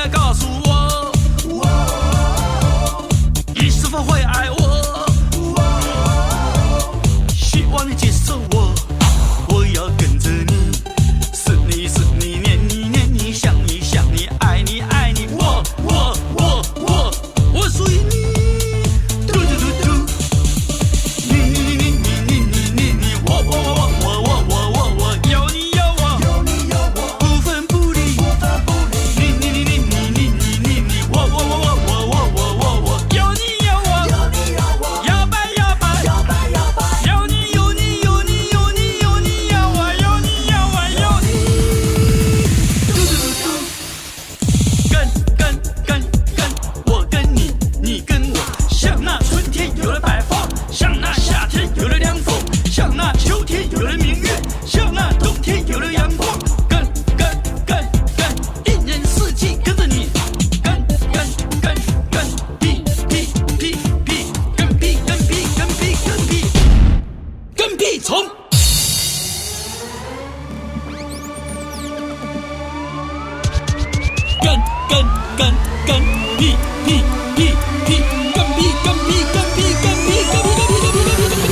來告訴我，你是否會愛我？希望你接受我，我要跟着你，思你思你念你念你，想你想你愛你愛你，我我我我我屬於你。嘟嘟嘟嘟，你你你你你你你你，我我我我我我我我，有你有我，不分不離，你你你你你你你你你，我我我我我我我我我，有你有我，搖擺搖擺，有你有你有你有你有你有我有你有我有你，嘟嘟嘟嘟，跟跟跟跟，我跟你，你跟我，像那春天有了百花，像那夏天有了涼風，像那秋天有了明月，像那冬天有了陽光，跟跟跟跟，一年四季跟着你，跟跟跟跟，屁屁屁屁，跟屁跟屁跟屁跟屁，跟屁蟲。跟跟跟跟屁屁屁屁，跟屁跟屁跟屁跟屁跟屁跟屁跟屁跟屁跟屁。